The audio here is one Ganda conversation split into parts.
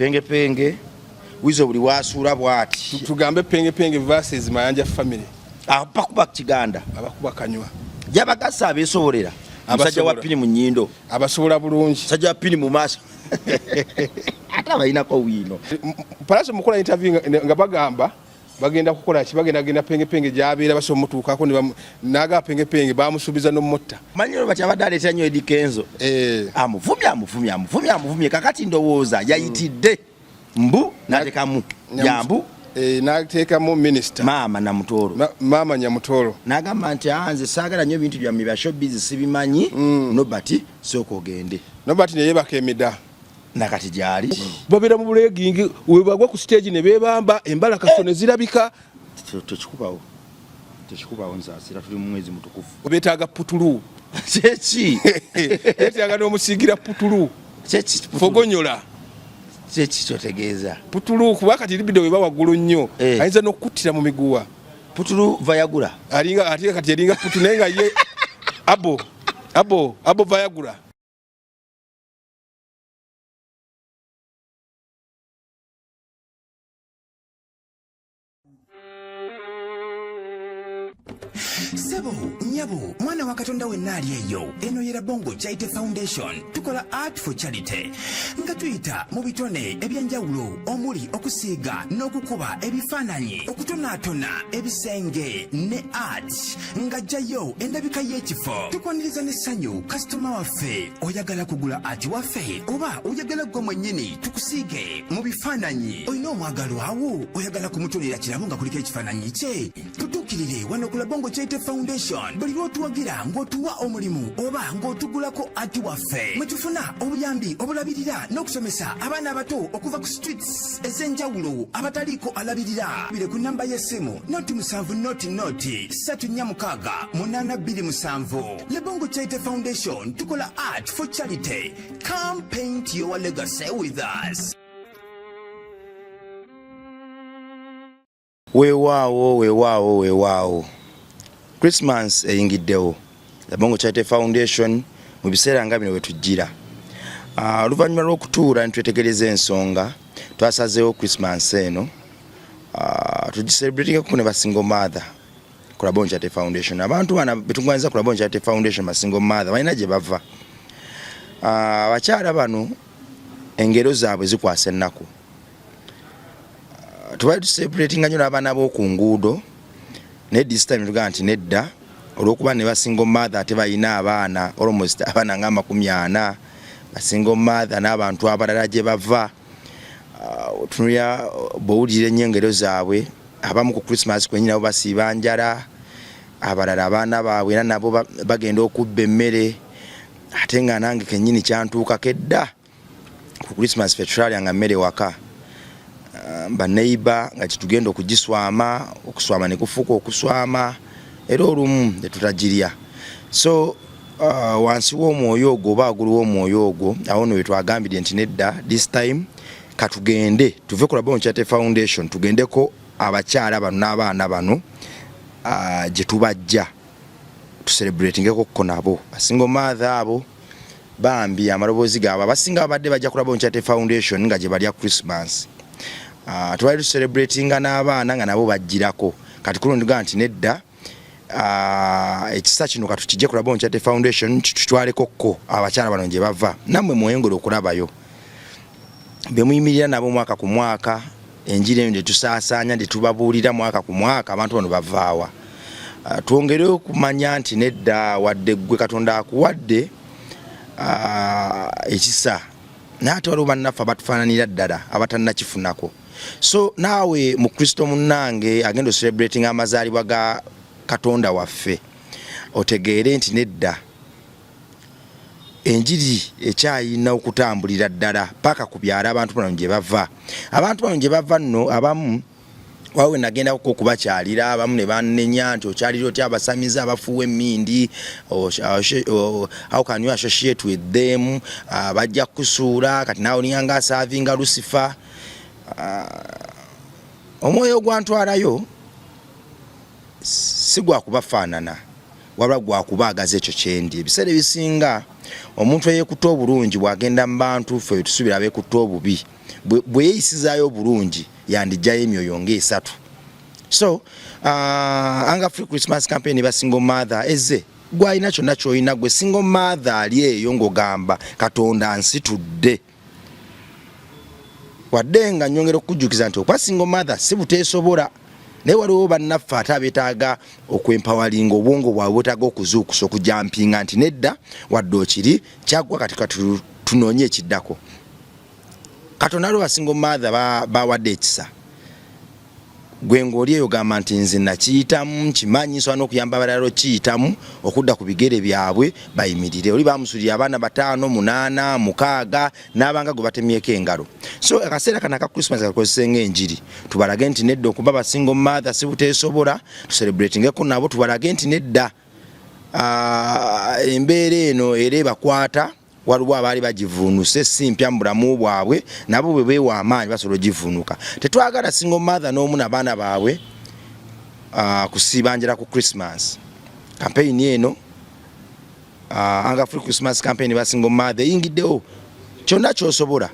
Penge Penge Wizo buli wasuula bwati. Tugambe Penge Penge versus Mayanja family. Abakuba Kiganda. Abakuba kanywa. Yabagasa abesobolera. Musajja wa pini mu nyindo. Abasobola bulungi. Musajja wa pini mu maaso. Ate abalinako wiino. Palaso mukola interview nga bagamba bagenda kukola ki, bagenda genda Penge Penge gyabeera basobola mutuukako naga Penge Penge bamusuubiza n'omutta. Manyi olwo kyabadde aleetera nnyo Eddy Kenzo. Amuvumye amuvumye amuvumye amuvumye, kakati ndowooza yayitidde mbu n'ateekamu yambu. N'ateekamu minisita. Maama Namutoro. Maama Nyamutoro. N'agamba nti nze saagala nnyo ebintu byammwe bya showbiz sibimanyi. Nobert sooka ogende. Nobert ne yeebaka emida. Nakati gyali. Babeera mu bulegingi, we bagwa ku stage ne beebamba, embala kaso ne zirabika. Tekikubawo. Tekikubawo nsaasira, tuli mu mwezi mutukufu. Beetaaga putulu. Kyeki? Beetaaga n'omusiigira putulu. Kyeki? Fogonyola. Kyeki kyotegeeza? Putulu kuba kati libido weba waggulu nnyo. Ayinza n'okukuttira mu miguwa. Putulu Viagra. Alinga, ate kati eringa putulu naye nga ye abo, abo, abo Viagra. Sebo, nyabo, mwana wa Katonda wenna ali eyo, eno ye Rabongo Charity Foundation. Tukola art for charity nga tuyita mu bitone ebyenjawulo omuli okusiiga n'okukuba ebifaananyi, okutonaatona ebisenge ne art nga jjayo endabika y'ekifo. Tukwaniriza n'essanyu kasitoma waffe. Oyagala kugula art waffe oba oyagala ggwe mwennyini tukusiige mu bifaananyi? Olina omwagalwawo oyagala kumutonera kirabo nga kuliko ekifaananyi kye? Tutuukirire wano ku Labongo Charity Foundation. Buli lw'otuwagira ng'otuwa omulimu oba ng'otugulako ati waffe, mwe tufuna obuyambi obulabirira n'okusomesa abaana abato okuva ku streets ez'enjawulo abataliiko alabirira. Bire ku namba y'essimu 0 7 0 0 3 4 6 8 2 7. Labongo Charity Foundation, tukola art for charity. Come paint your legacy with us. Weewaawo, weewaawo, weewaawo, Christmas eyingiddewo. Labongo Charity Foundation mu biseera nga bino wetujjira, oluvannyuma lw'okutuula ne twetegereza ensonga, twasazeewo Christmas eno tugicelebratingeko ne ba single mother ku Labongo Charity Foundation. Abantu bana betuŋŋanyiza ku Labongo Charity Foundation, ba single mother, balina gye bava. Abakyala bano engero zaabwe zikwasa ennaku. Tubadde tucelebratinga nnyo n'abaana b'oku nguudo, naye this time tugamba nti nedda, olw'okuba ne ba single mother ate balina abaana, almost abaana nga 40, ba single mother n'abantu abalala gye bava. Otunulira bw'owulira ennyo engero zaabwe, abamu ku Christmas kwennyini nabo basiiba njala, abalala abaana baabwe era nabo bagenda okubba emmere. Ate nga nange kennyini kyantuukako edda, ku Christmas ffe twalyanga mmere waka, baneiba nga kitugenda okugiswama, okuswama ne kufuuka okuswama, era olumu ne tutagirya. So wansi w'omwoyo ogwo oba waggulu w'omwoyo ogwo, awo nno wetwagambidde nti nedda, this time katugende tuve ku Labongo Charity Foundation, tugendeko abakyala bano n'abaana bano gye tubajja, tucelebratingeko ko nabo ba single mother abo. Bambi amaloboozi gaabwe, abasinga babadde bajja ku Labongo Charity Foundation nga gye balya Christmas. Tubadde tucelebratinga n'abaana nga nabo bajjirako. Kati kuno ndigamba nti nedda, ekisa kino katukijje ku Labongo Charity Foundation, tutwaleko ko abakyala bano gye bava, nammwe mweyongere okulabayo be muyimirira nabo mwaka ku mwaka. Enjiri eno gyetusaasaanya, gyetubabuulira mwaka ku mwaka, abantu bano bavaawa? Twongere okumanya nti nedda, wadde ggwe Katonda akuwadde ekisa, naye ate waliwo bannaffe abatufaananira ddala abatannakifunako. So naawe mu Kristo munnange agenda ocelebrating amazaalibwa ga Katonda waffe, otegeere nti nedda, enjiri ekyayina okutambulira ddala paka ku byalo abantu bano gye bava. Abantu bano gye bava nno, abamu wawe nagendako okubakyalira, abamu ne bannenya nti okyalira otya abasamize abafuuwa emmindi? How can you associate with them? Bajja kukusuula, kati naawe olinganga aservinga Lucifer. Omwoyo ogwantwalayo si gwakubafaanana, wabula gwakubaagaza ekyo kyendi. Ebiseera ebisinga omuntu eyeekutta obulungi bw'agenda mu bantu, ffe tusuubira abeekutta obubi. Bwe yeeyisizaayo obulungi yandijjayo emyoyo ng'esatu. So Hunger Free Christmas campaign ba single mother ezze. Gwalina kyonna kyolina, gwe single mother ali eyo ng'ogamba Katonda nsitudde, wadde nga nyongera okukujjukiza nti okuba single mother si buteesobola, naye waliwo bannaffe ate abeetaaga okwempoweringa, obwongo bwabwe bwetaaga okuzuukusa, okujumpinga nti nedda, wadde okiri kyaggwa, kati kati tunoonye ekiddako. Katonda aliwo ba single mother bawadde ekisa. Gwe ng'oli eyo gamba nti nze nakiyitamu, nkimanyi, nsobola n'okuyamba abalala okiyitamu okudda ku bigere byabwe bayimirire. Oli bamusulira abaana bataano, munaana, mukaaga, n'abanga gwe batemyeko engalo. So akaseera kano aka Christmas kakozese ng'enjiri, tubalage nti nedda, okuba ba single mother si buteesobola. Tucelebratingeko nabo, tubalage nti nedda, embeera eno era ebakwata. Waliwo abaali bagivuunuse, si mpya mu bulamu bwabwe, nabo bwe beewa amaanyi basobola ogivuunuka. Tetwagala single mother n'omu nabaana baabwe kusiiba njala ku Christmas. Campaign eno, Hunger Free Christmas campaign ba single mother eyingiddewo. Kyonna kyosobola,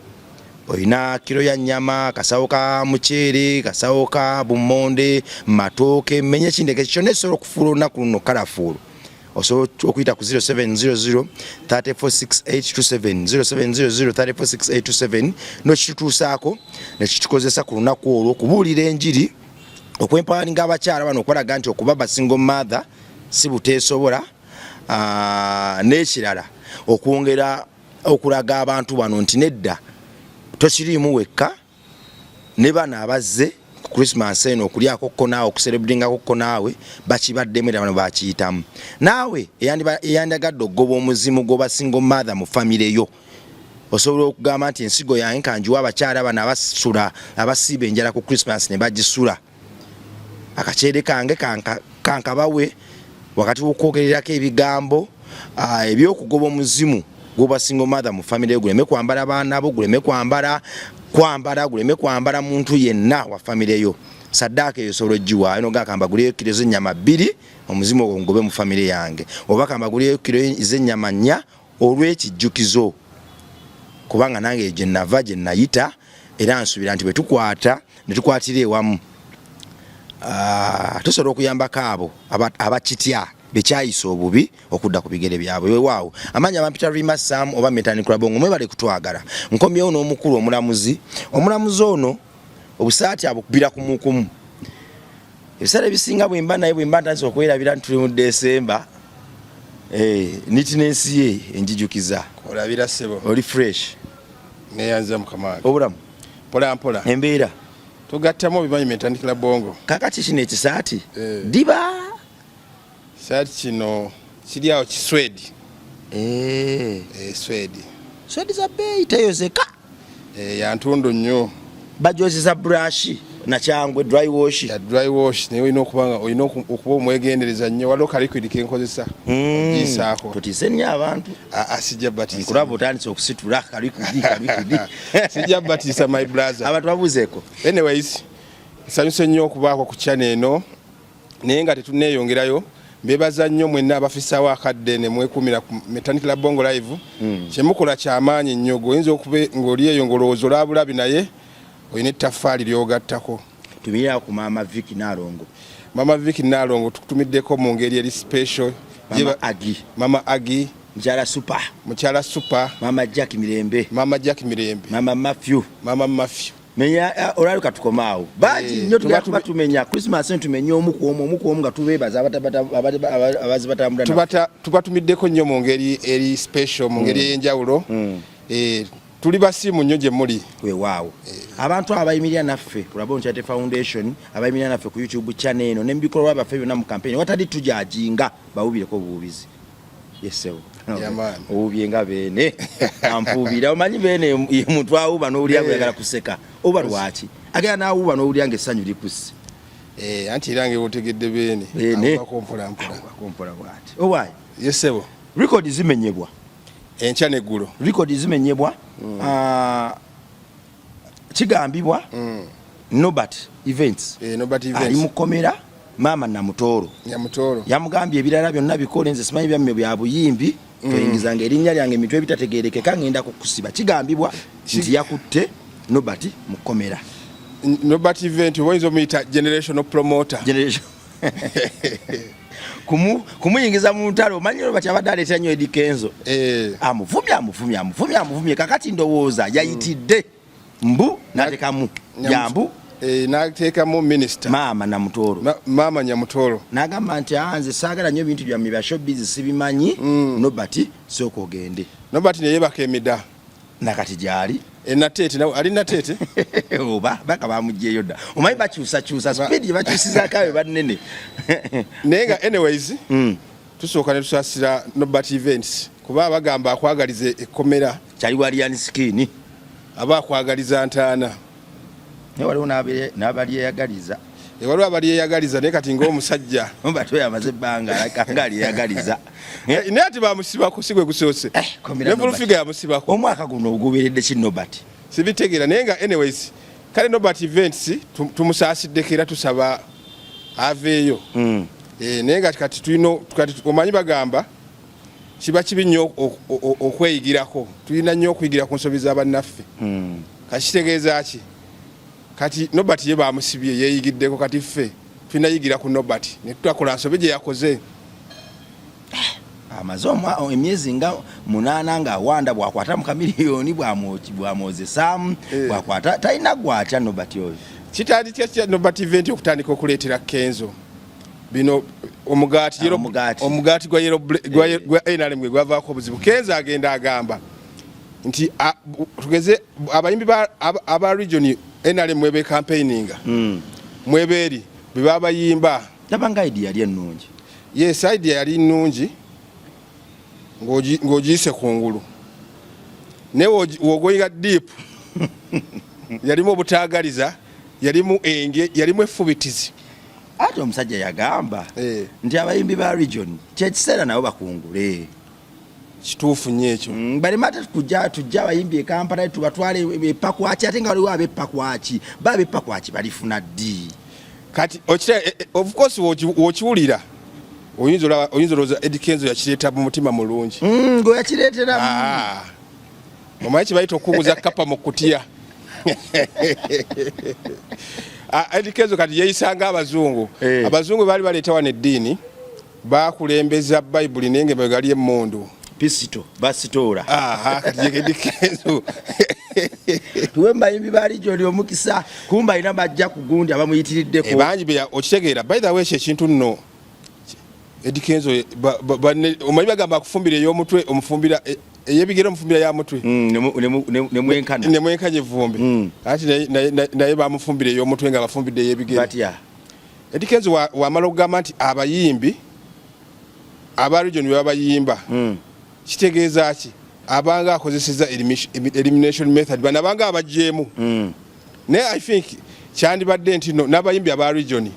olina kiro ya nnyama, kasawo ka muceere, kasawo ka bummonde, matooke, menye kindeke, kyonna ekisobola okufuula olunaku luno colourful, osobola okuyita ku 0700 346827, 0700 346827, nokitutuusaako nekitukozesa ku lunaku olwo okubuulira enjiri, okwempoweringa abakyala bano, okubalaga nti okuba ba single mother si buteesobola. N'ekirala, okwongera okulaga abantu bano nti nedda, tokiriimu wekka, ne bano abazze ku Christmas eno okulyako ko naawe, okucelebratingako ko naawe, bakibaddemu era bano bakiyitamu. Naawe eyandyagadde okugoba omuzimu gw'oba single mother mu famire yo, osobola okugamba nti ensigo yange kanjiwa abakyala bano abasula, abasiiba enjala ku Christmas ne bagisula. Akaceere kange kankabawe wakati w'okwogererako ebigambo ebyokugoba omuzimu gwoba single mother mu famire yo, guleme kwambala baana bo, guleme kwambala, guleme kwambala muntu yenna wa famire yo. Saddaaka eyo osobola ogiwaayo nogaa kambaguleyo kiro z'ennyama 2, omuzimu ogwo ngobe mu famire yange, oba kambaguleyo kiro z'ennyama 4 olw'ekijjukizo, kubanga nange gye nava, gye nayita. Era nsuubira nti bwe tukwata ne tukwatira ewamu, tusobola okuyambako abo abakitya, bekyayisa obubi, okudda ku bigere byabwe. Weewaawo, amaanyi abampita Rima Sam oba Metani Kulabongo, mwebale kutwagala. Nkomyewo n'omukulu omulamuzi. Omulamuzi ono obusaati abukubira kumukumu. Ebiseera ebisinga bwe mba naye, bwe mba ntandise okwerabira nti tuli mu Desemba, niti n'ensi ye enjijukiza. Olabira ssebo. Oli fresh? Neyanza mukama wange. Obulamu? Mpola mpola. Embeera? Tugattamu, obimanyi, mentandikira bongo. Kakati kino ekisaati diba? Saati kino kiri awo kiswedi. Swedi. Swedi za bbeeyi, teyozeka. Yantundu nnyo. Bajozesa brush nakyangwe, dry wash. Ya dry wash, naye olina okuba nga olina okuba omwegendereza nnyo. Waliwo ka liquid kenkozesa ogiisaako. Tutiise nnyo abantu. Aa, sijja batiisa. Nkulaba otandise okusitula ka liquid, ka liquid. Sijja batiisa, my brother. Abantu babuuzeeko. Anyways, nsanyuse nnyo okubaako ku channel eno, naye nga tetuneeyongerayo, mbebaza nnyo mwenna abafisaawo akadde ne mwekumira ku Metanikila Bongo Live. Kyemukola kyamaanyi nnyo. Gweoyinza okuba ng'oli eyo ng'olowooza olabulabi, naye olina ettaffaali ly'ogattako. Tumirira ku Maama Viki Naalongo. Mama Viki Naalongo tukutumiddeko mu ngeri eri special. Mama Agi. Mama Agi. Mukyala Super. Mukyala Super. Mama Jack Mirembe. Mama Jack Mirembe. Mama Matthew. Mama Matthew. Menya olwali katukoma awo bangi nnyo. Tugenda kuba tumenya Christmas eno, tumenye omu ku omu, omu ku omu, nga tubeebaza abazi batambula naffe. Tubatumiddeko nnyo mu ngeri eri special, mu ngeri ey'enjawulo. Tuli basiimu nnyo gye muli. Weewaawo, abantu abo abayimirira naffe ku Rabon Charity Foundation, abayimirira naffe ku YouTube channel eno ne mu bikolwa byaffe byonna mu campaign, watali tujajinga, bawubireko obuwubizi yesewo. Yeah, man. Owubye nga beene ampuubira. Omanyi beene ye muntu awuba n'owulira bweyagala kuseka, oba lwaki agenda n'awuba n'owulira nga essanyu likusse. Anti era nga otegedde beene. Beene. Awubako mpola mpola. Awubako mpola bw'ati. Owaayi, yesebo. Record zimenyebwa. Enkya neggulo. Record zimenyebwa. Kigambibwa Nobert Events Nobert Events. Ali mu kkomera, maama Namutooro. Nyamutooro. Yamugambye ebirala byonna bikole, nze simanyi byamme bya buyimbi, toyingizanga erinnya lyange emitwe ebitategerekeka, ngenda kukusiba. Kigambibwa nti yakutte Nobert mukomera. Nobert Event oyinza omuyita generational promoter. Generation kumuyingiza mu ntalo. Omanyi Nobert abadde aleetera nnyo Eddy Kenzo. Amuvumye, amuvumye, amuvumye, amuvumye. Kakati ndowooza yayitidde mbu n'ateekamu jambu. N'ateekamu minisita. Maama Namutoro. Maama Nyamutoro. N'agamba nti, "Ah, nze saagala nnyo ebintu byammwe bya showbiz, sibimanyi. Nobert, sooka ogende." Nobert neyebaka emida. Nakati gyali. Nateete nawe ali Nateete. Oba baka bamugyeyo dda. Omanyi bakyusakyusa, speed gye bakyusizaako abe bannene. Naye nga anyways, tusooka ne tusaasira Nobert Events, kuba bagamba akwagaliza ekkomera kyali wa Alien Skin. Aba akwagaliza ntaana. Naye waliwo n'abalyeyagaliza. Waliwo abalyeyagaliza, naye kati ng'omusajja Nobert oyo amaze ebbanga alaka nga alyeyagaliza. Naye ate bamusibako, si gwe gusoose. Komera Ne Full Nobert. Figure yamusibako. Omwaka guno ogubeeredde ki, Nobert? Sibitegeera, naye nga anyways, kale Nobert Events tumusaasiddeko era tusaba aveeyo. Naye nga kati tulina, kati omanyi bagamba kiba kibi nnyo okweyigirako. Tulina nnyo okuyigira ku nsobi za bannaffe. Kati kitegeeza ki? Kati Nobert ye bamusibye, yeeyigiddeko. Kati ffe tulina yigira ku Nobert ne tutakola nsobi gye yakoze. Amaze emyezi nga 8 ng'awanda, bwakwata mu kamiliyoni bwamwozesaamu. Bwakwata talina gwatya Nobert oyo. Kitandika kitya Nobert Event okutandika okuleetera Kenzo bino omugaati? Omugaati. Omugaati gwa yellow gwa NRM gwe gwavaako obuzibu. Kenzo agenda agamba nti tugeze abayimbi aba region NRM mwebe campaigninga, mwebeeri bwe babayimba. Ndaba nga idea yali ennungi. Yes, idea yali nnungi ng'ogiyise kungulu, naye wogoyinga deep, yalimu obutaagaliza, yalimu enge, yalimu effubitizi. Ate omusajja yagamba nti abayimbi ba region kyekiseera nabo bakungule. Kituufu nnyo ekyo. Baleme ate kujja tujja abayimbi e Kampala tubatwale epakwaki, ate nga waliwo ab'epakwaki. Ba ab'epakwaki balifuna ddi? Kati of course wokiwulira oyinza olowooza Eddy Kenzo yakireeta mu mutima mulungi. Gwe yakireetera. Ah. Omanyi kibayita okukuguza kapa mu kutiya. Ah, Eddy Kenzo kati yeeyisanga abazungu. Abazungu baali baleeta wano eddiini, bakulembeza Bayibuli, naye nga gali emmundu. Pisito basitoola. Aha, kati ye Eddy Kenzo. Tuwe mbayimbi ba region omukisa, kumba alina bajja ku gundi abamuyitiriddeko. Bangi okitegeera. By the way, ekyo ekintu nno Eddy Kenzo omanyi bagamba akufumbira ey'omutwe omufumbira ey'ebigere omufumbira ya mutwe. Nemwenkana. Nemwenkanya evvumbi. Anti naye bamufumbira ey'omutwe nga bafumbidde ey'ebigere. Batya? Eddy Kenzo wamala okugamba nti abayimbi aba region bwe babayimba, kitegeeza ki? Abanga akozeseza elimination method, bano abanga abagyemu. Naye I think kyandibadde nti no n'abayimbi aba region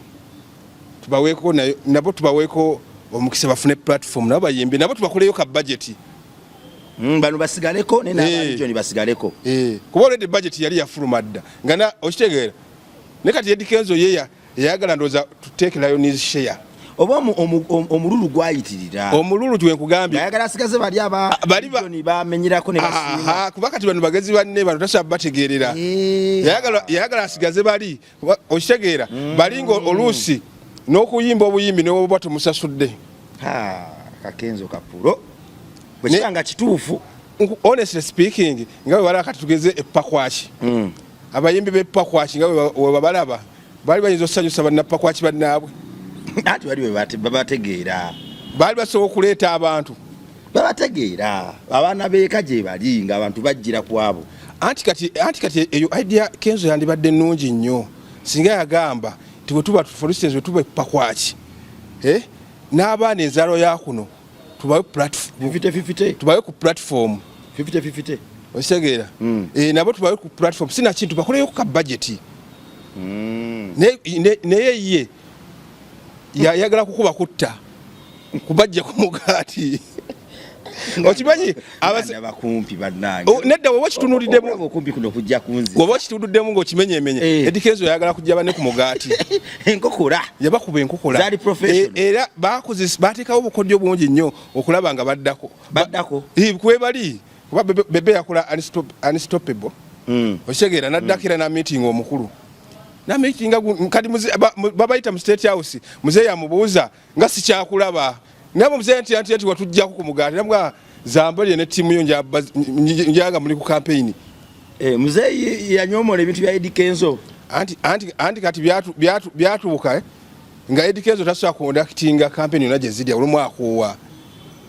tubaweeko, nabo tubaweeko omukisa bafune platform, nabo bayimbe, nabo tubakoleyo ka budget. Bano basigaleko naye n'aba region basigaleko. Kuba already budget yali yafuluma dda nga na okitegeera. Naye kati Eddy Kenzo ye yayagala ndowooza to take lion's share. Oba omululu gwayitirira. Omululu gwe nkugambye. Ayagala asigaze bali aba Ah, bali region bamenyerako ne basiima. Aha, kuba kati bano bagezi banne bano tasobola bategeerera. Yayagala asigaze bali. Kuba okitegeera, bali nga oluusi n'okuyimba obuyimbi newoba tumusasudde. Ha, Kakenzo kapulo bwe kiba nga kituufu. Honestly speaking, nga bwe balaba kati tugeze epakwaki, abayimbi b'epakwaki nga bwe babalaba baali bayinza okusanyusa bannapakwaki bannaabwe. Anti bali babategeera. Baali basobola okuleeta abantu. Babategeera, abaana beeka gye bali ng'abantu bajjira ku abo. Anti kati eyo idea Kenzo yandibadde nnungi nnyo singa yagamba nti bwe tuba, for instance, bwe tuba epakwaki, n'abaana enzalo ya kuno tubawe platform. 50-50. Tubawe ku platform. 50-50. Okitegeera? Nabo tubawe ku platform, sinakintu bakoleyo ka budget. Naye ye yayagala kukuba kutta kubajja ku mugaati. Okimanyi Bakumpi bannange. Oh, nedda, woba okitunuuliddemu Okulaba okumpi kuno kujja kunzi. Woba okitunuuliddemu ng'okimenyemenye, Eddy Kenzo yayagala kujja banne ku mugaati. Enkokola. Yabakuba enkokola. Zaali professional. Era bateekawo obukodyo bungi nnyo okulaba nga baddako. Baddako. Kwebali kuba Bebe yakola Unstoppable. Okitegeera? Naddako era na meeting omukulu na meeting kati babayita mu State House, muzeeyi amubuuza nga sikyakulaba nabo muzeeyi nti watujjako ku mugaati nabwa Zambalye ne ttiimu yo njaga muli ku campaign. Muzeeyi yanyomola ebintu bya Eddy Kenzo. Anti kati byatuuka nga Eddy Kenzo tasobola conductinga campaign yonna gye zirya olumu akoowa.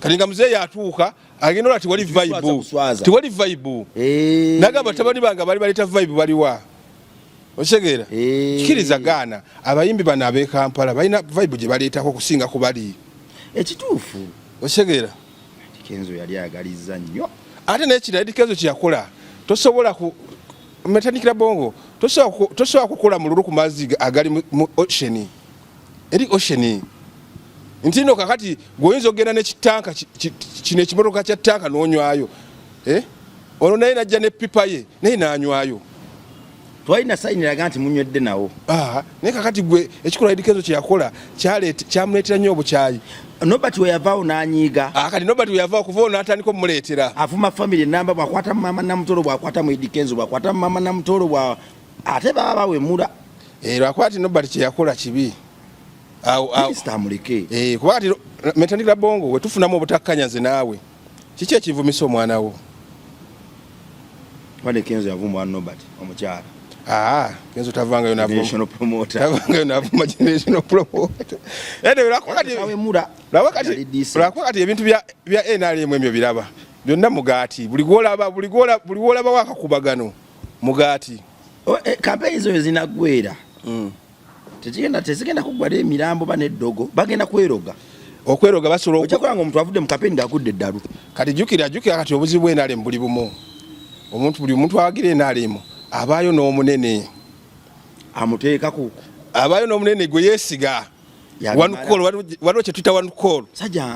Kati nga muzeeyi atuuka agenda olaba tewali Kuswaza, vibe. Kuswaza. Tewali vibe. Nagamba batabani bange bali baleeta vibe baliwa? Okitegeera? Kikiriza gaana abayimbi bano ab'e Kampala balina vibe gye baleetako okusinga ku bali. Ekituufu. Okitegeera? Eddy Kenzo yali ayagalizza nnyo. Ate n'ekirala Eddy Kenzo kye yakola, tosobola ku metandikira bongo, tosobola kukola mululu ku mazzi agali mu ocean. Eri ocean. Nti nno kakati gw'oyinza okugenda n'ekitanka kino ekimotoka kya tanka n'onywayo. Ono naye n'ajja ne pipa ye naye n'anywayo. Twalina sayini eraga nti munywedde nawo. Naye kakati gwe ekikolwa Eddy Kenzo kye yakola kyamuleetera nnyo obukyayi. Nobert we yavaawo n'anyiiga. Kati Nobert we yavaawo kuva ono n'atandika omumuleetera. Avuma family enamba bw'akwata maama Namutolo, bw'akwata mu Eddy Kenzo, bw'akwata maama Namutolo, ate baba bawemula. Lwakuba ati Nobert kye yakola kibi. Awo. Minisita amuleke. Kuba kati metandikira bongo we tufunamu obutakkanya nze naawe. Kiki ekivumisa omwana wo? Wale Kenzo yavuma Nobert omukyala. Kenzo tavangayo navuma. Generational promoter. Tavangayo navuma generational promoter. Anyway, lwakuba kati Awemula. Lwakuba kati Yali decent. Lwakuba kati ebintu bya NRM ebyo biraba. Byonna mugaati. Buli gw'olaba, buli gw'olaba, buli gw'olaba wakakubagano mugaati. Campaign zo zinaggwera. Tezigenda kuggwa emirambo ba n'eddogo, bagenda kweroga. Okweroga basobola Ojja kulaba ng'omuntu avudde mu campaign ng'agudde eddalu. Kati jjukira kati obuzibu bwa NRM buli bumu. Buli muntu awagira NRM abaayo n'omunene. Amuteeka ku Abaayo n'omunene gwe yeesiga. Yabimala. One call, waliwo kye tuyita one call. Sajja,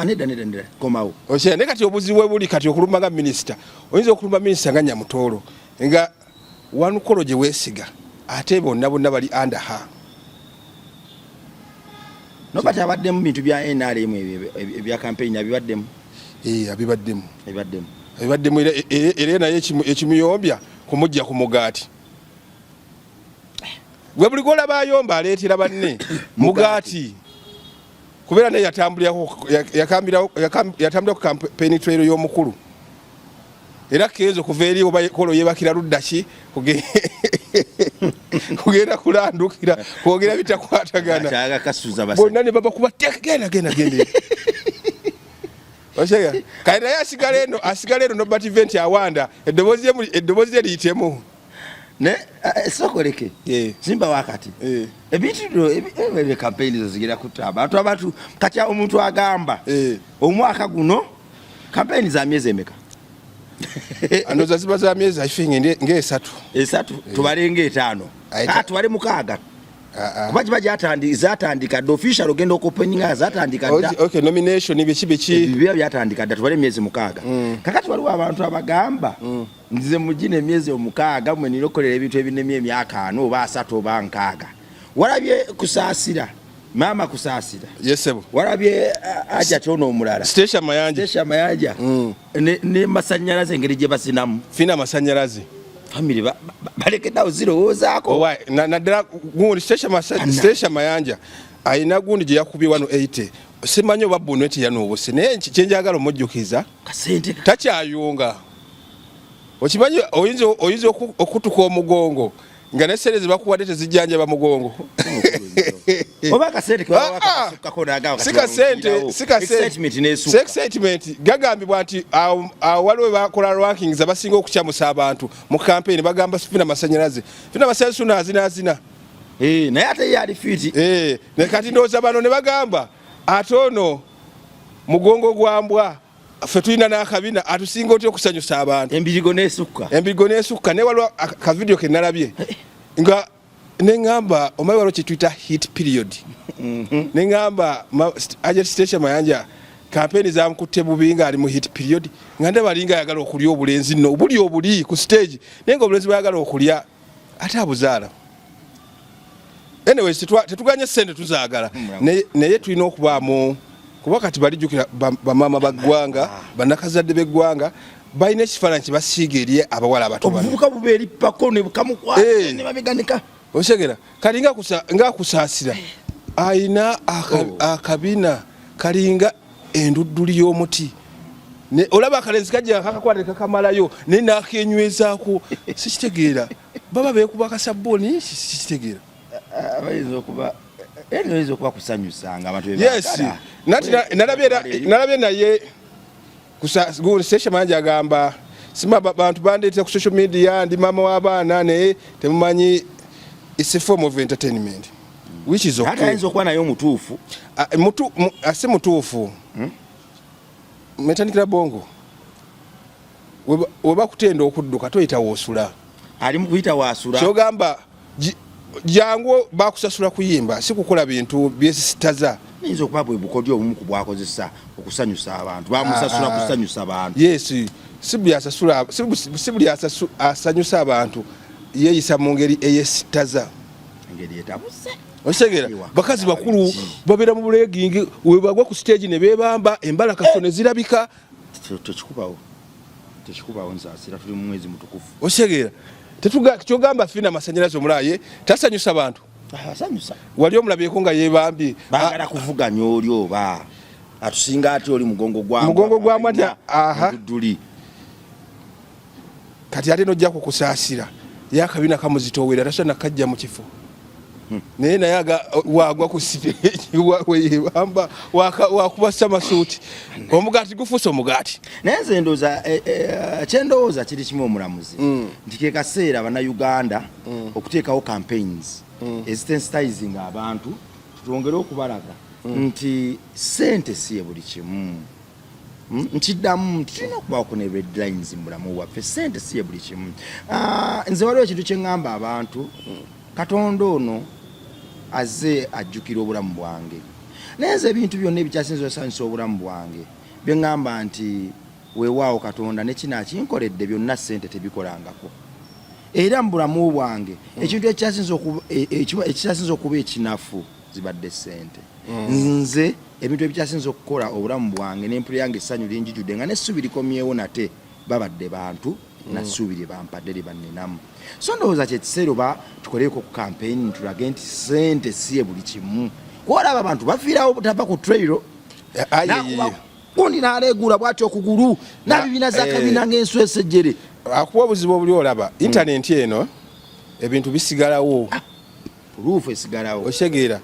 nedda, nedda, nedda, komawo. Okye, naye kati obuzibu bwe buli kati okulumba nga minisita. Oyinza okulumba minisita nga Nyamutoolo nga one call gye weesiga ate bonna bonna bali under her. Nobert abaddemu bintu bya NRM ebya campaign abibaddemu? Abibaddemu. Abibaddemu. Abibaddemu era naye ekimuyombya kumujja ku mugaati. Gwe buli gw'olaba ayomba aleetera banne mugaati. Kubeera naye yatambulira ku campaign trail y'omukulu. Era Kenzo kuva eri oba kolo yeebakira ludda ki? Kugenda kulandukira, kwogera bitakwatagana. Akyaga kasuza basajja. Bonna ne babakuba teeka, genda, genda, genda. Oshega. Kale naye asigala eno Nobert Event awanda, eddoboozi lye liyitemu. Ne sokoleke. Simba wakati. Ebintu bino, campaign zo zigenda kutta abantu, abantu kati omuntu agamba, omwaka guno campaign za myezi emeka? Andoza ziba za myezi I think ng'esatu. Esatu, tubale ng'etaano. Aita. Tubale mukaaga. Kuba kiba zatandika dda, official ogenda okuopeninga zatandika dda. Okay, nomination biki biki? Ebyo biba byatandika dda, tubale emyezi mukaaga. Kakati waliwo abantu abagamba, nze mugina emyezi omukaaga mwe nina okukolera ebintu ebinemye emyaka 40 oba 30 oba 60. Walabye Kusaasira, maama Kusaasira. Yes, sebo. Walabye aja tono omulala. Stacia Mayanja. Stacia Mayanja. Ne masanyalaze engeri gye basinamu. Fina masanyalaze. Family balekeddawo zirowoozaako. Owa, naddala gundi Anna. Stacia Mayanja alina gundi gye yakubye wano 80. Simanyi oba buno eti yanuubuse, naye kye njagala omujjukiza, Kasente ka- takyayunga. Okimanyi oyinza okutuka omugongo nga ne ssente ze bakuwadde tezijjanjaba mugongo. Oba akasente ke baba bakasukkako n'agamba Si kati kasente, balongerawo. si kasente. Excitement n'esukka. Si excitement. Gagambibwa nti awo waliwo we bakola rankings abasinga okukyamusa abantu mu campaign, bagamba fina masanyalaze. Fina masanyalaze suna azina azina. Naye ate ye ali fit. Ne kati ndowooza bano ne bagamba ate ono mugongo gwa mbwa, ffe tulina n'akabina atusinga otya okusanyusa abantu. Embirigo n'esukka. Embirigo n'esukka. Naye waliwo ka video ke nalabye nga ne ŋŋamba omanyi waliwo kye tuyita heat period. Ne ŋŋamba Agent Stacia Mayanja campaign zamukutte bubi ng'ali mu heat period, nga ndaba alinga ayagala okulya obulenzi nno obuli obuli ku stage, naye ng'obulenzi bw'ayagala okulya ate abuzaala. Anyways, tetuganye ssente tuzaagala. Naye tulina okubaamu, kuba kati balijjukira bamaama ba ggwanga, bannakazadde b'eggwanga, Balina ekifaananyi kye basiiga eri abawala abato bano. Obuvubuka buba eri pako ne bukamukwata Eh. ne babiganika. Okitegera? Kati nga Kusaasira ayina Oh. akabina kalinga endudduli y'omuti. Olaba akalenzi kajja kakakwata kakamalayo naye nakenywezaako, sikitegeera. Baba beekuba akasabbuuni, sikitegeera. Bayinza okuba era oyinza okuba kusanyusa nga abantu be Yes. baagala. Nati nalabye naye Sesha Manje agamba sima bantu bandeetera ku social media, ndi maama w'abaana, naye temumanyi it's a form of entertainment which is Ate okay. ayinza okuba naye omutuufu. Ah, si mutuufu. Metandikira bongo weba kutenda okudduka toyita woosula. Ali mu kuyita waasula. Kyogamba jangu bakusasula kuyimba, si kukola bintu byesisitaza. Ayinza okuba bwe bukodyo obumu ku bwakozesa okusanyusa abantu, bamusasula Ah, ah. kusanyusa bantu. Yes, si buli asasula, si buli asanyusa abantu yeeyisa mu ngeri eyesitaza. Engeri etabuse. Okitegeera? Iwa. Bakazi bakulu babeera mu bulegingi, webagwa ku stage ne beebamba embala kaso ne zirabika. Tekikubawo, tekikubawo, nsaasira, tuli mu mwezi mutukufu. Okitegeera? Kyogamba Fina Masanyalaze omulaye tasanyusa bantu? Asanyusa. Wali omulabyeko nga yeebambye? Baagala kuvuganya oli oba atusinga ate oli mugongo gwa Mugongo gwa mbwa nti, aha. Endudduli. Kati ate nojja kukusaasira ye akabina kamuzitoowera, tasobola nakajja mu kifo, naye wagwa ku stage weyebamba wakuba samasuuti, omugaati gufuuse omugaati. Naye nze ndowooza kyendowooza kiri kimu, omulamuzi, nti ke kaseera Bannayuganda okuteekawo campaigns ezisensitizing abantu, tutwongere okubalaga nti sente si ye buli kimu. Nkiddamu nti tulina okubaako ne red lines mu bulamu bwaffe. Sente si ye buli kimu. Ah, nze waliwo ekintu kye ŋŋamba abantu: Katonda ono azze ajjukira obulamu bwange, naye nze ebintu byonna ebikyasinza osanyusa obulamu bwange bye ŋŋamba nti weewaawo Katonda ne kino akinkoledde, byonna sente tebikolangako. Era mu bulamu bwange ekintu ekikyasinza okuba ekinafu zibadde sente. Nze ebintu ebikyasinza okukola obulamu bwange nempula yange essanyu linjijudde nga nessubi likomyewo nate babadde bantu nassuubi lye bampadde lye banninamu. So ndowooza kyekiseera oba tukoleeko ku campaign tulage nti sente si ye buli kimu, kuolaba abantu bafiirawo butava ku trail. Aye, Nakuba gundi n'aleegula bw'ati okugulu n'abibina zakabina ng'ensu esejjere. Akuwa obuzibu obuli, olaba intaneti eno ebintu bisigalawo. Proof esigalawo. Okitegeera?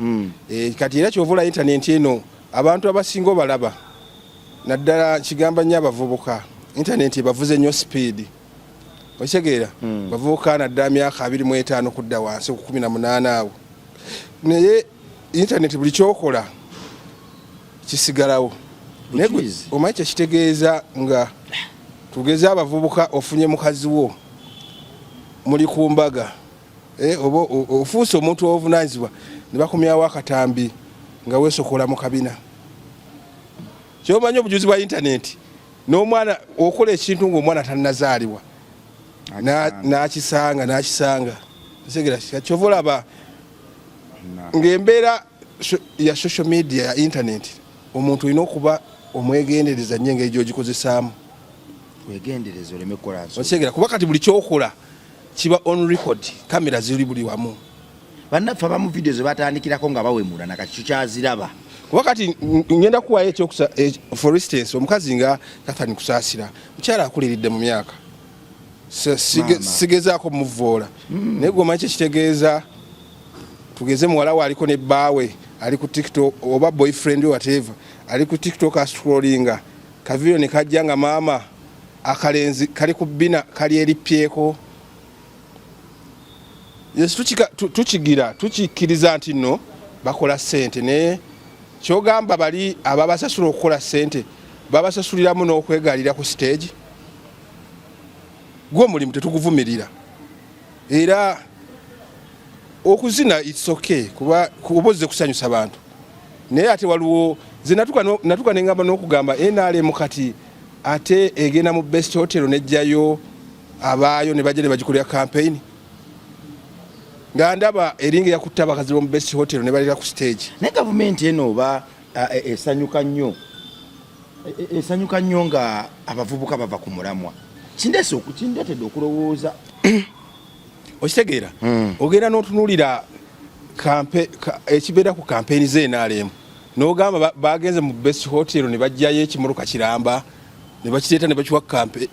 Eh, kati era kyova olaba intaneti eno abantu abasinga obalaba, naddala kigamba nnyo abavubuka, intaneti ebavuze nnyo speed. Okitegeera? Bavubuka naddala myaka 25 kudda wansi ku 18 awo, naye intaneti buli kyokola kisigalawo. Naye Bujulizi. Omanyi kyekitegeeza nga tugeze abavubuka ofunye mukazi wo, muli ku mbaga, oba ofuuse omuntu owobuvunanyizibwa, ne bakomyawo akatambi nga weesokola mu kabina. Kyomanyi obujuzi bwa intaneti, n'omwana okola ekintu ng'omwana tannazaalibwa n'akisanga n'akisanga. Otegeera? Kyova olaba ng'embeera ya social media ya internet, omuntu olina okuba omwegendereza nnyo engeri gy'ogikozesaamu. Wegendereza oleme kukola nsobi. Otegeera? Kuba kati buli kyokola kiba on record, kamera ziri buli wamu. Bannaffe abamu vidiyo ze batandikirako nga bawemula nakati tukyaziraba. Kuba kati ngenda kuwayo ekyokusa, for instance omukazi nga Catherine Kusaasira, mukyala akuliridde mu myaka. Maama. Sigezaako muvoola, naye gwe omanyi kyekitegeeza tugeze muwala we aliko ne bbaawe ali ku TikTok oba boyfriend we, whatever, ali ku TikTok ascrollinga kavidiyo ne kajja nga maama akalenzi kali ku bbina kali eripyeko. Yes, tukigira tukikkiriza nti nno bakola ssente, naye kyogamba bali ababasasula okukola ssente babasasuliramu n'okwegalira ku stage. Gwe omulimu tetuguvumirira, era okuzina it's okay, kuba kuba ozze kusanyusa bantu, naye ate waliwo nze natuka nengamba n'okugamba NRM kati ate egenda mu Best Hotel nejjayo abaayo ne bajja ne bagikolera campaign, nga ndaba eringa eyakutta abakazi b'omu Best Hotel ne baleka ku stage. Naye gavumenti eno oba esanyuka nnyo. Esanyuka nnyo nga abavubuka bava ku mulamwa. Kindeese kindeetedde okulowooza. Okitegeera? Ogenda n'otunuulira ekibeera ku kampeyini z'NRM n'ogamba bagenze mu Best Hotel ne baggyayo ekimotoka kiramba ne bakireeta ne bakiwa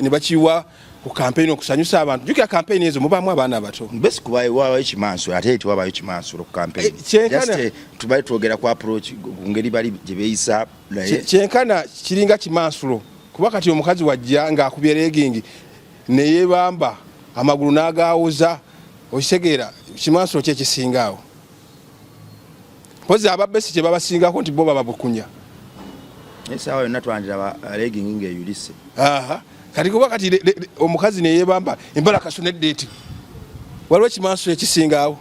ne bakiwa ku kampeyini okusanyusa abantu. Jjukira kampeyini ezo mubaamu abaana abato. Best kubayo wabayo kimansulo, ate tewabayo kimansulo ku kampeyini. Kyenkana Just, tubaye twogera ku approach ku ngeri bali gye beeyisa naye. Kyenkana kiringa kimansulo, kuba kati omukazi wajja ng'akubye legging ne yeebamba amagulu n'agaawuza, okitegeera, kimansulo ki ekisinga awo? Mpozi ababbesi kye babasingako nti bo bababukunya. Essaawa yonna twandiraba legging ng'eyulise. Aha. Kati kuba kati omukazi ne yeebamba embalakaso nedda eti, waliwo ekimansulo ekisinga awo?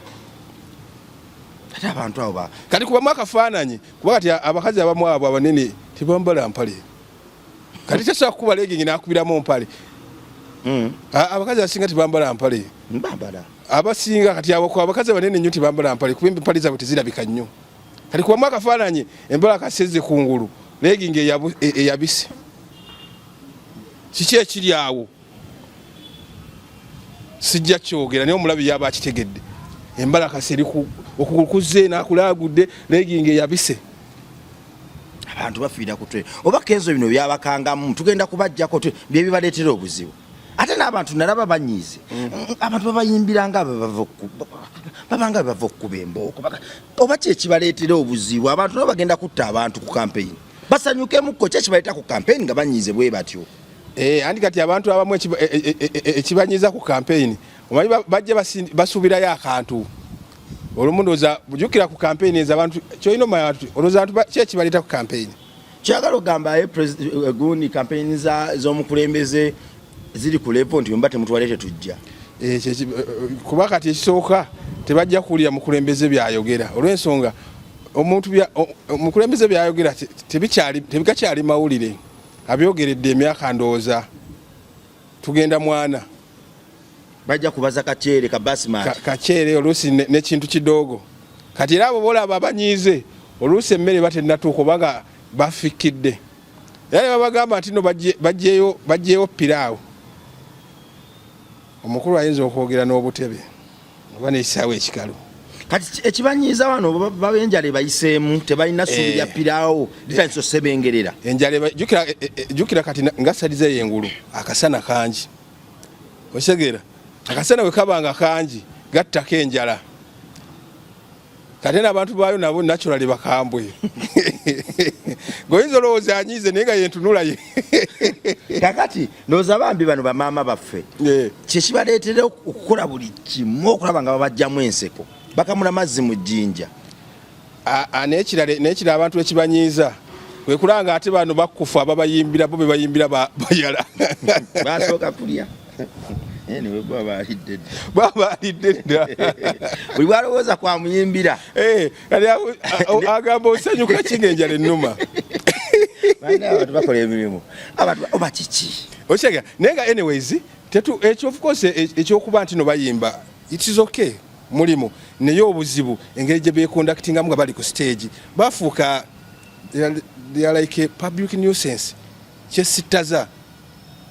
Ate abantu abo Kati kubamu akafaananyi, kuba kati abakazi abamu abo abanene tebambala mpale. Kati tasobola kukuba legging n'akubiramu mpale. Abakazi abasinga tebambala mpale. Mbambala. Abasinga kati abo abakazi abanene nnyo tebambala mpale, kuba empale zaabwe tezirabika nnyo. Kati kubamu akafaananyi, embalakaso ezze kungulu, legging eyabise. Kiki ekiri awo? Sijja kyogera, naye omulabi yaba akitegedde. Embalakasi eri okugulu kuzze n'akulaagudde, legging eyabise. Abantu bafiira ku twe. Oba Kenzo bino byabakangamu, tugenda kubajjako bye bibaleetera obuzibu. Ate n'abantu nalaba banyiize. Abantu babayimbira nga babanga bava okukuba embooko. Oba ki ekibaleetera obuzibu? Abantu nabo bagenda kutta abantu ku campaign. Basanyukemukko, ki ekibaleeta ku campaign nga banyiize bwe batyo? Anti kati abantu abamu ekibanyiiza ku campaign, omanyi bajja basuubirayo akantu. Olumu ndowooza jjukira ku campaign ezo abantu ky'olina omanya abantu, olowooza abantu ki ekibaleeta ku campaign? Kyagala ogamba ye gundi campaign z'omukulembeze ziri ku level nti bwe temutwale tetujja. Kuba kati ekisooka tebajja kuwulira mukulembeze by'ayogera, olw'ensonga omuntu omukulembeze by'ayogera tebigakyali mawulire, abyogeredde emyaka ndowooza tugenda mwana. Bajja kubaza kaceere ka basmati. Kaceere oluusi n'ekintu kidoogo. Kati era abo boolaba abanyiize oluusi emmere batennatuuka oba nga bafikkidde. Era ne babagamba nti no baggyeyo piraawo. Omukulu ayinza okwogera n'obutebe oba n'ekisaawe ekikalu. Kati ekibanyiiza wano baba enjala ebayiseemu, tebalina ssuubi lya piraawo, litandise osebengerera. Enjala jjukira kati nga salize y'engulu, akasana kangi. Okitegeera? Akasana bwe kaba nga kangi gattako enjala. Kati n'abantu baayo nabo naturally bakambwe. Ng'oyinza olowooza anyiize naye nga yentunula ye. Kakati ndowooza bambi bano bamaama baffe kye kibaleetera okukola buli kimu okulaba nga babajjamu enseko, bakamula mazzi mu jjinja. N'ekirala abantu ekibanyiiza kwe kulaba nga ate bano bakufa ababayimbira bo be bayimbira bayala. Basooka kulya. Anyway, baba balidde dda. Baba balidde dda. Buli bw'alowooza kwamuyimbira. Kati agamba osanyuka ki ng'enjala ennuma? Banna abantu bakola emirimu. Abantu oba kiki? Okitegeera? Naye nga anyways, ekyo of course, ekyokuba nti no bayimba, it is okay, mulimu. Naye obuzibu engeri gye beeconductingamu nga bali ku stage, bafuuka they are like a public nuisance. Kyesittaza.